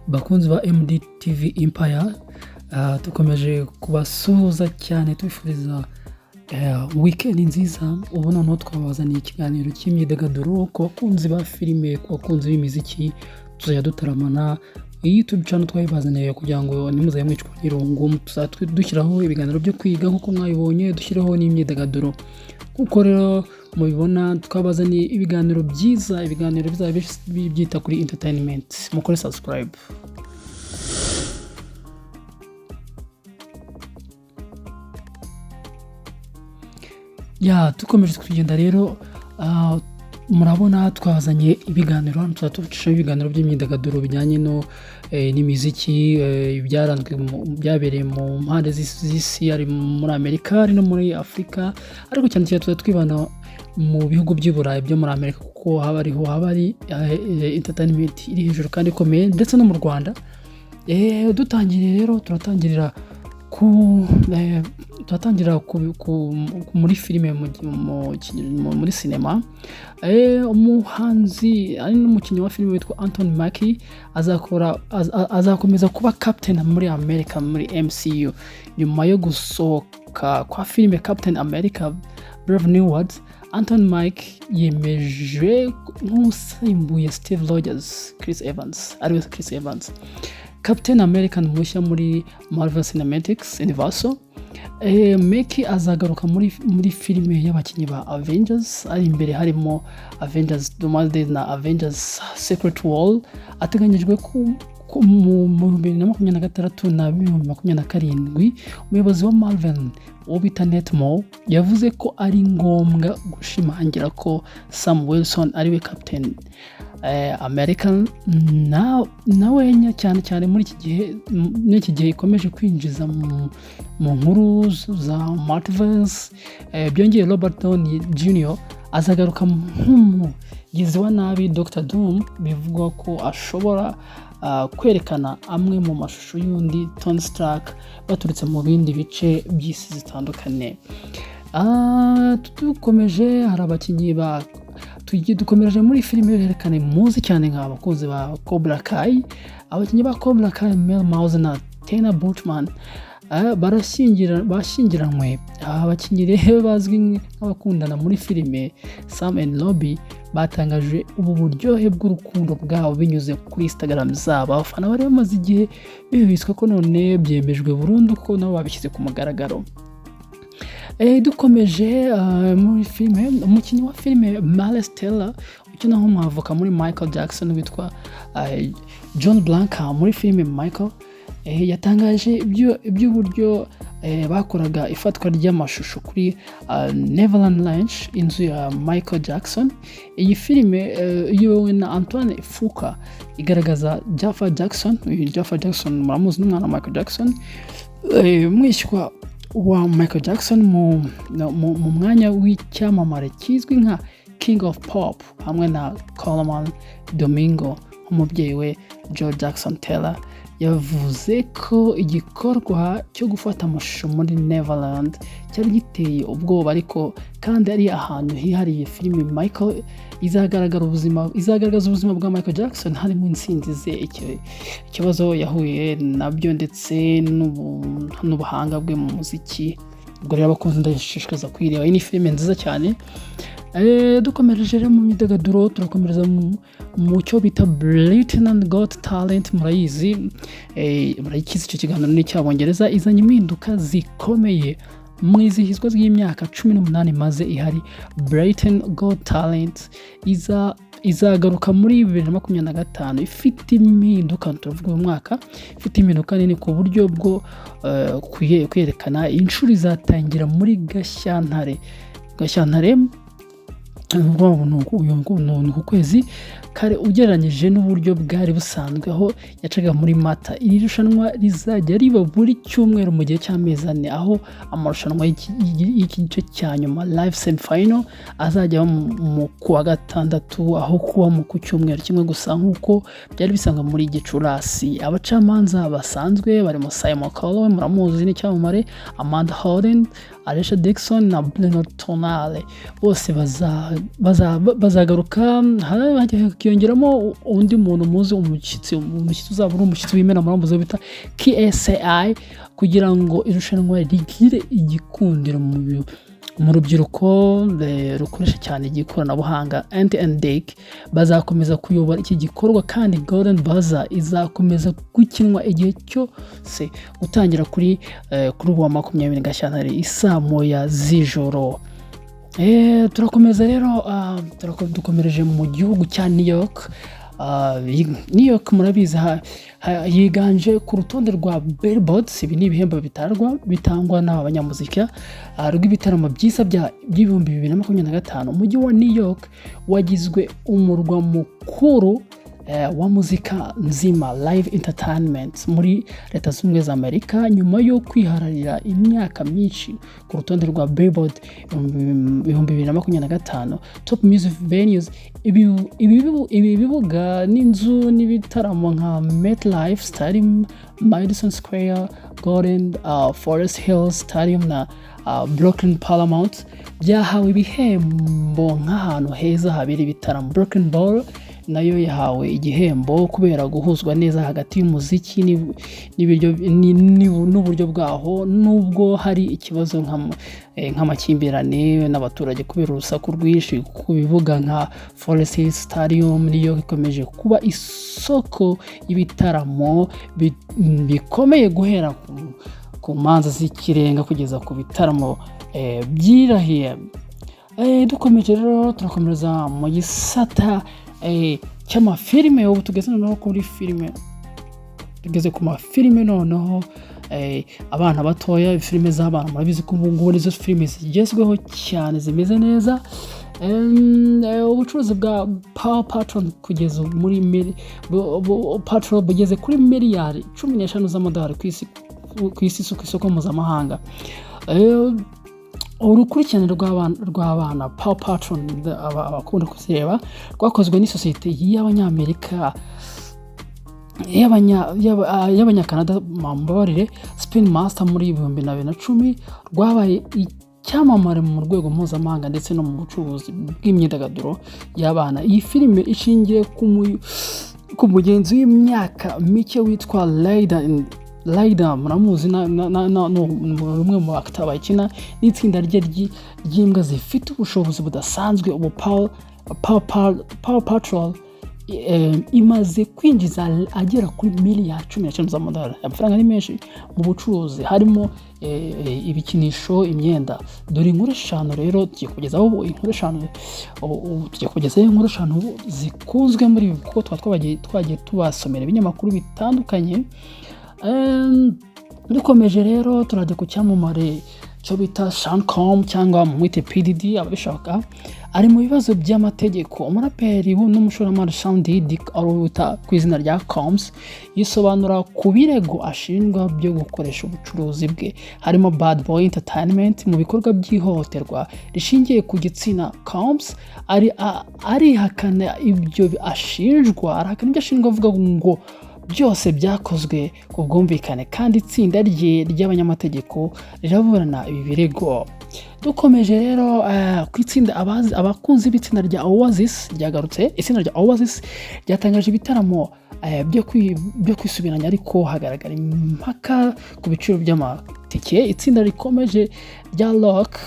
Bakunzi ba MDTV Empire, dukomeje kubasuhuza cyane tubifuriza weekend nziza. Ubu noneho twabazaniye ikiganiro cy'imyidagaduro ku bakunzi ba filime, ku bakunzi b'imiziki, tuzajya dutaramana. Iyi YouTube channel twayibazaniye kugira ngo ntimuzajye mwicwa n'irungu, tuzajya dushyiraho ibiganiro byo kwiga nk'uko mwabibonye, dushyiraho n'imyidagaduro. Nk'uko rero mubibona, twabazaniye ibiganiro byiza, ibiganiro bizaba byita kuri entertainment. Mukore subscribe. Ya, dukomeje kugenda rero, murabona twazanye ibiganiro hano, tuzajya tubacishaho ibiganiro by'imyidagaduro bijyanye no n'imiziki, ibyaranzwe byabereye mu mpande z'isi, ari muri Amerika, ari no muri Afurika, ariko cyane cyane tuzajya twibanda mu bihugu by'i Burayi, byo muri Amerika, kuko haba ariho haba ari entertainment iri hejuru kandi ikomeye, ndetse no mu Rwanda. Dutangiriye rero, turatangirira ku turatangira muri filime, muri sinema. Umuhanzi ari n'umukinnyi wa filime witwa Anthony Mackie azakomeza kuba Captain muri America muri MCU nyuma yo gusohoka kwa filime Captain America Brave New World. Anthony Mackie yemeje nk'usimbuye Steve Rogers, Chris Evans, ariwe Chris Evans, Captain America mushya muri Marvel Cinematic Universe. Mackie azagaruka muri filime y'abakinnyi ba Avengers ari imbere, harimo Avengers Doomsday na Avengers Secret War, ateganyijwe ku mu 2026 na 2027. Umuyobozi wa Marvel, uwo bita Nate Moore, yavuze ko ari ngombwa gushimangira ko Sam Wilson ariwe Captain American nawe, cyane cyane muri iki gihe ikomeje kwinjiza mu nkuru za multiverse. Byongeye, Robert Downey Jr azagaruka nk'umugizi wa nabi Dr Doom, bivugwa ko ashobora kwerekana amwe mu mashusho y'undi Tony Stark baturutse mu bindi bice by'isi zitandukanye. Dukomeje, hari abakinnyi ba tugiye dukomereje muri filime yerekane muzi cyane nk'abakunzi ba Cobra Kai. Abakinnyi ba Cobra Kai, Mel Mouse na Tena Buchman, bashyingiranywe. Aba bakinnyi rero bazwi nk'abakundana muri filime Sam and Robbie batangaje ubu buryohe bw'urukundo bwabo binyuze kuri Instagram zabo. Abafana bari bamaze igihe bibitswe ko none byemejwe burundu ko nabo babishyize ku mugaragaro. Dukomeje muri filime, umukinnyi wa filime Miles Teller ukina nk'umwavoka muri Michael Jackson witwa John Blanca muri filime Michael, yatangaje iby'uburyo bakoraga ifatwa ry'amashusho kuri Neverland Ranch, inzu ya Michael Jackson. Iyi filime iyobowe na Antoine Fuqua, igaragaza Jafar Jackson. Uyu Jafar Jackson muramuzi, n'umwana wa Michael Jackson, mwishywa wa Michael Jackson mu mwanya w'icyamamare kizwi nka King of Pop, hamwe na Colman Domingo nk'umubyeyi we Joe Jackson. Taylor yavuze ko igikorwa cyo gufata amashusho muri Neverland cyari giteye ubwoba, ariko kandi ari ahantu hihariye. Filime Michael izagaragaza ubuzima bwa Michael Jackson, harimo intsinzi ze, ikibazo yahuye nabyo, ndetse n'ubuhanga bwe mu muziki. Ubwo rero abakunzi, ndashishikariza kuyireba, iyi ni filime nziza cyane. Dukomereje rero mu myidagaduro, turakomereza mu cyo bita Britain Got Talent. Murayizi, murayikizi, icyo kiganiro ni icy'Abongereza. Izanye impinduka zikomeye mu izihizwa ry'imyaka 18 maze ihari. Britain Got Talent izagaruka muri 2025 ifite impinduka, turavuga uyu mwaka, ifite impinduka nini ku buryo bwo kwerekana. Inshuro izatangira muri Gashyantare, ni ku kwezi kare ugereranyije n'uburyo bwari busanzwe aho yacaga muri Mata. Iri rushanwa rizajya riba buri cyumweru mu gihe cy'amezi 4, aho amarushanwa y'iki gice cya nyuma, live semi final, azajya mu kuwa gatandatu aho kuba mu ku cyumweru kimwe gusa nk'uko byari bisanzwe muri Gicurasi. Abacamanza basanzwe barimo Simon Cowell, muramuzi n'icyamamare, Amanda Holden. Alesha Dixon na Bruno Tonale bose bazagaruka, hakiyongeramo undi muntu muzi, umushyitsi uzaba uri umushyitsi w'imena murambuzi bita KSI, kugira ngo irushanwa rigire igikundiro mu rubyiruko rukoresha cyane ikoranabuhanga. Ant and Dec bazakomeza kuyobora iki gikorwa, kandi Golden Buzzer izakomeza gukinwa igihe cyose gutangira kuri uwa 20 Gashyantare isaa 1 z'ijoro. Turakomeza rero, dukomereje mu gihugu cya New York. New York murabizi yiganje ku rutonde rwa Billboard. Ibi ni ibihembo bitangwa n'aba banyamuzika rw'ibitaramo byiza by'2025. Umujyi wa New York wagizwe umurwa mukuru wa muzika nzima, live entertainment, muri Leta Zunze Ubumwe za Amerika, nyuma yo kwihararira imyaka myinshi ku rutonde rwa Billboard 2025 Top Music Venues. Ibi bibuga n'inzu n'ibitaramo nka MetLife Stadium, Madison Square Garden, Forest Hills Stadium na Brooklyn Paramount byahawe ibihembo nk'ahantu heza habera ibitaramo. Brooklyn Bowl nayo yahawe igihembo kubera guhuzwa neza hagati y'umuziki n'uburyo bwaho, nubwo hari ikibazo nk'amakimbirane n'abaturage kubera urusaku rwinshi ku bibuga nka Forest Hills Stadium. Niyo ikomeje kuba isoko y'ibitaramo bikomeye, guhera ku manza z'ikirenga kugeza ku bitaramo byirahiye. Dukomeje rero, turakomereza mu gisata cy'amafilime. Ubu tugeze noneho kuri filime, tugeze ku mafilime noneho abana batoya, filime z'abana. Murabizi ko ubu ngubu nizo filime zigezweho cyane, zimeze neza. Ubucuruzi bwa Paw Patrol kugeza muri Patrol bugeze kuri miliyari 15 z'amadolari ku isi, ku isoko mpuzamahanga. Urukurikirane rw'abana Paw Patrol, abakunda kuzireba, rwakozwe n'isosiyete y'Abanyamerika, y'Abanyakanada, mumbabarire, Spin Master muri 2010, rwabaye icyamamare mu rwego mpuzamahanga ndetse no mu bucuruzi bw'imyidagaduro y'abana. Iyi filime ishingiye ku mugenzi w'imyaka mike witwa Ryder. Ryder muramuzi, ni umwe mu bakita bayikina, n'itsinda rye ry'imbwa zifite ubushobozi budasanzwe. Ubu Paw Patrol imaze kwinjiza agera kuri miliyari 15 z'amadolari. Amafaranga ni menshi mu bucuruzi, harimo ibikinisho, imyenda. Dore inkuru eshanu rero tugiye kugezaho, inkuru eshanu tugiye kugezaho, inkuru eshanu zikunzwe muri ibi, kuko tuba twagiye tubasomera ibinyamakuru bitandukanye. Dukomeje rero, turajya ku cyamamare cyo bita Sean Combs, cyangwa mumwite P Diddy ababishaka, ari mu bibazo by'amategeko. Umuraperi n'umushoramari Sean Diddy, ari wita ku izina rya Combs, yisobanura ku birego ashinjwa byo gukoresha ubucuruzi bwe, harimo Bad Boy Entertainment, mu bikorwa by'ihohoterwa rishingiye ku gitsina. Combs arihakana ibyo ashinjwa, arahakana ibyo ashinjwa, avuga ngo byose byakozwe ku bwumvikane, kandi itsinda rye ry'abanyamategeko riraburana ibi birego. Dukomeje rero ku itsinda, abakunzi b'itsinda rya Oasis ryagarutse. Itsinda rya Oasis ryatangaje ibitaramo byo kwisubiranya, ariko hagaragara impaka ku biciro by'amatike. Itsinda rikomeje rya rock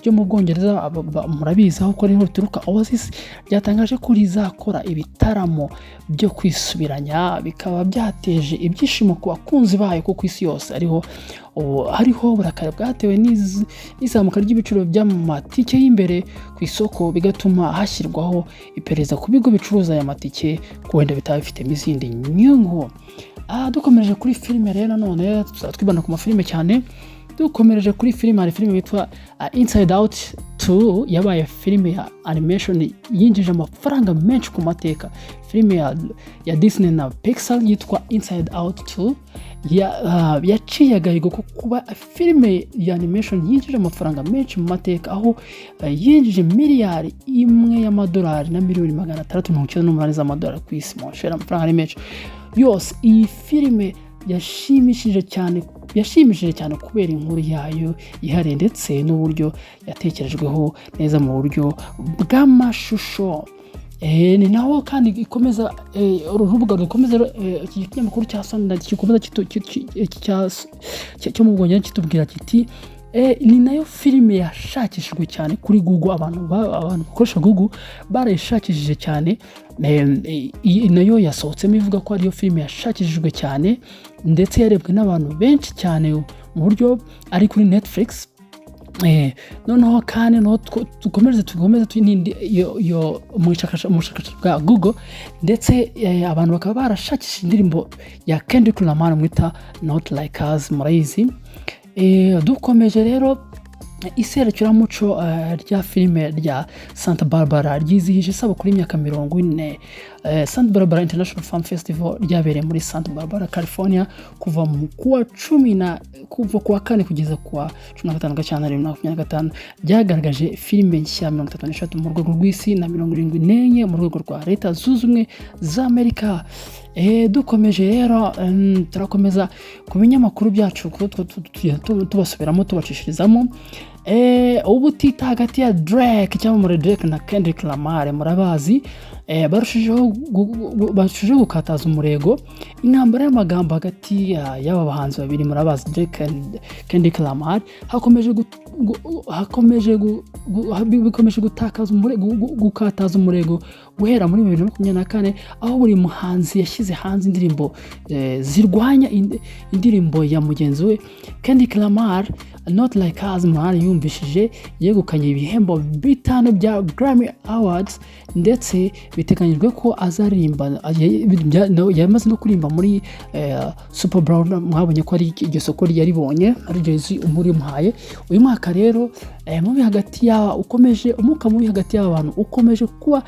ryo mu Bwongereza, murabizi aho ko ariho rituruka, Oasis, ryatangaje ko rizakora ibitaramo byo kwisubiranya, bikaba byateje ibyishimo ku bakunzi bayo, kuko ku isi yose ariho ubu hariho uburakari bwatewe n'izamuka ry'ibiciro by'amatike y'imbere ku isoko, bigatuma hashyirwaho iperereza ku bigo bicuruza aya matike, ko wenda bitaba bifitemo izindi nyungu. Dukomereje kuri filime rero nanone, tuzaba twibanda ku mafilime cyane. Dukomereje kuri filime, hari filime yitwa Inside Out 2, yabaye filime ya animation yinjije amafaranga menshi ku mateka. Filime ya Disney na Pixar yitwa Inside Out 2 yaciye agahigo ko kuba filime ya animation yinjije amafaranga menshi mu mateka, aho yinjije miliyari 1 y'amadolari na miliyoni 698 z'amadolari ku isi. Mon cher, amafaranga ni menshi yose. Iyi filime yashimishije cyane kubera inkuru yayo yihariye ndetse n'uburyo yatekerejweho neza mu buryo bw'amashusho. Ni naho kandi ikomeza, uru rubuga rukomeza, iki kinyamakuru cya Sunday gikomeza cyo mu Bwongereza kitubwira kiti ni nayo filime yashakishijwe cyane kuri Google. Abantu bakoresha Google barayishakishije cyane. Iyi nayo yasohotsemo ivuga ko ariyo filime yashakishijwe cyane, ndetse yarebwe n'abantu benshi cyane mu buryo ari kuri Netflix. Noneho kandi noneho dukomeze n'indi iyo mu bushakashatsi bwa Google, ndetse abantu bakaba barashakishije indirimbo ya Kendrick Lamar mwita Not Like Us, murayizi. Dukomeje rero, iserukiramuco rya filime rya Santa Barbara ryizihije isabukuru y'imyaka 40. Santa Barbara International Film Festival ryabereye muri Santa Barbara, California, kuva mu kuwa cumi na kuva kuwa kane kugeza kuwa 15 Gashyantare 2025, ryagaragaje filime nshya 33 mu rwego rw'isi na 74 mu rwego rwa Leta Zunze Ubumwe za Amerika. Dukomeje rero, turakomeza ku binyamakuru byacu kuko tugenda tubasubiramo, tubacishirizamo. Ubutita hagati ya Drake cyangwa muri Drake na Kendrick Lamar, murabazi, barushijeho gukataza umurego. Intambara y'amagambo hagati y'aba bahanzi babiri, murabazi, Drake and Kendrick Lamar, hakomeje gu- gu- hakomeje gu- gu- bikomeje gutakaza umurego, gukataza umurego guhera muri 2024, aho buri muhanzi yashyize hanze indirimbo zirwanya indirimbo ya mugenzi we. Kendrick Lamar, Not Like Us mwari yumvishije, yegukanye ibihembo bitanu bya Grammy Awards, ndetse biteganyijwe ko azaririmba, yamaze no kuririmba muri Super Bowl. Mwabonye ko ari iryo soko yaribonye, ari Jay-Z umurimuhaye uyu mwaka. Rero mubi hagati ya ukomeje umwuka mubi hagati y'aba bantu ukomeje kuba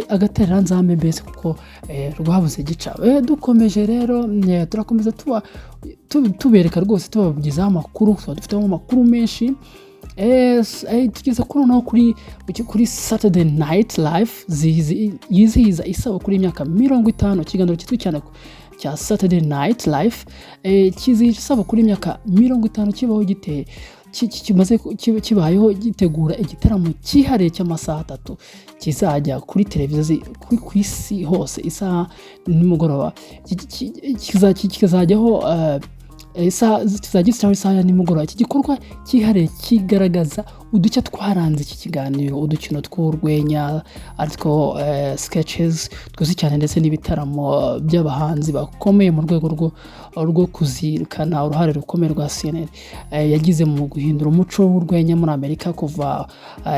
agatereranzambe mbese, kuko rwabuze gica. Dukomeje rero, turakomeza tuba tubereka rwose, tubagezaho amakuru, tuba dufitemo amakuru menshi. Tugeze kuri noneho kuri Saturday Night Live yizihiza isabukuru y'imyaka 50. Ikiganiro cyitwa cyane cya Saturday Night Live kizihije isabukuru y'imyaka 50 kibaho, giteye kimaze kibayeho, gitegura igitaramo cyihariye cy'amasaha 3 kizajya kuri televiziyo ku isi hose isaha nimugoroba. Kizajyaho isaha, kizajya gishyiraho isaha ya nimugoroba. Iki gikorwa cyihariye kigaragaza udushya twaranze iki kiganiro, udukino tw'urwenya aritwo sketches tuzi cyane, ndetse n'ibitaramo by'abahanzi bakomeye mu rwego rwo kuzirikana uruhare rukomeye rwa CNN yagize mu guhindura umuco w'urwenya muri Amerika kuva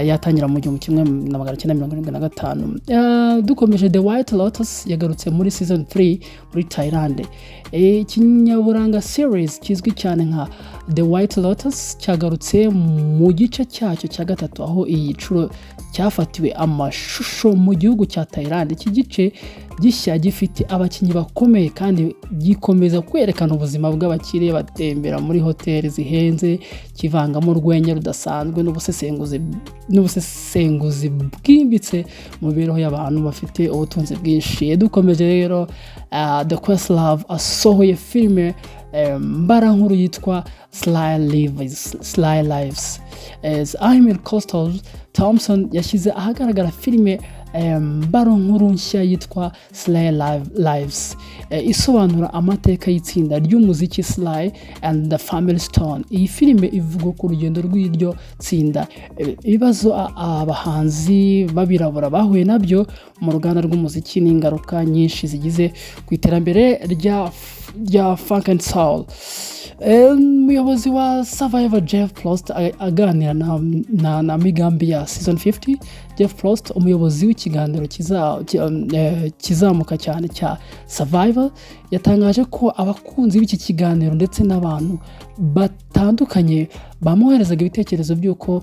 yatangira mu 1975. Dukomeje, The White Lotus yagarutse muri season 3 muri Thailand. Ikinyaburanga series kizwi cyane nka The White Lotus cyagarutse mu gice cyacyo cya gatatu, aho iyi nshuro cyafatiwe amashusho mu gihugu cya Thailand. Iki gice gishya gifite abakinnyi bakomeye kandi gikomeza kwerekana ubuzima bw'abakire batembera muri hoteli zihenze, kivangamo urwenya rudasanzwe n'ubusesenguzi bwimbitse mu mibereho y'abantu bafite ubutunzi bwinshi. Dukomeje rero, The Questlove asohoye filime mbarankuru yitwa Sly Lives. Sly Lives. Ahmir Coastal Thompson yashyize ahagaragara filime mbarankuru nshya yitwa Sly Lives, isobanura amateka y'itsinda ry'umuziki Sly and the Family Stone. Iyi filime ivuga ku rugendo rw'iryo tsinda, ibibazo abahanzi b'abirabura bahuye nabyo mu ruganda rw'umuziki n'ingaruka nyinshi zigize ku iterambere rya funk and soul. Umuyobozi wa Survivor Jeff Probst aganira na Migambi ya season 50. Jeff Probst, umuyobozi w'ikiganiro kizamuka cyane cya Survivor, yatangaje ko abakunzi b'iki kiganiro ndetse n'abantu batandukanye bamwoherezaga ibitekerezo by'uko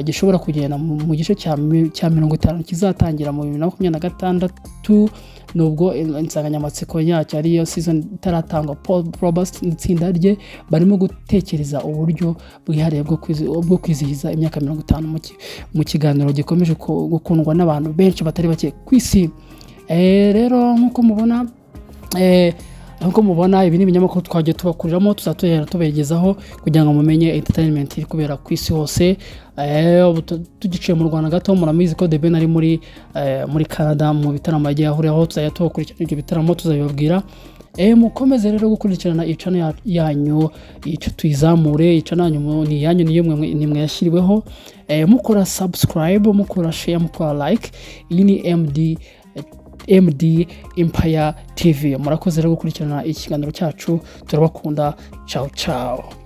gishobora kugenda mu gice cya 50 kizatangira mu 2026, nubwo insanganyamatsiko yacyo ariyo season itaratangwa. Paul Provost n'itsinda rye barimo gutekereza uburyo bwihariye bwo kwizihiza imyaka 50 mu kiganiro gikomeje gukundwa n'abantu benshi batari bake ku isi. Rero nk'uko mubona, Nk'uko mubona, ibi ni ibinyamakuru twagiye tubakuriramo, tuzatugenda tubegezaho kugira ngo mumenye entertainment iri kubera ku isi hose. Ubu tugiciye mu Rwanda gato, murabizi ko The Ben ari muri Canada mu bitaramo yagiye ahuriraho. Tuzajya tubakurikirana ibyo bitaramo, tuzabibabwira. Mukomeze rero gukurikirana iyi channel yanyu, icyo tuyizamure. Iyi channel yanyu ni iyanyu, niyo mwe, ni mwe yashyiriweho. Mukora subscribe, mukora share, mukora like. Iyi ni MD Empire TV. Murakoze rero gukurikirana ikiganiro cyacu, turabakunda. Ciao ciao.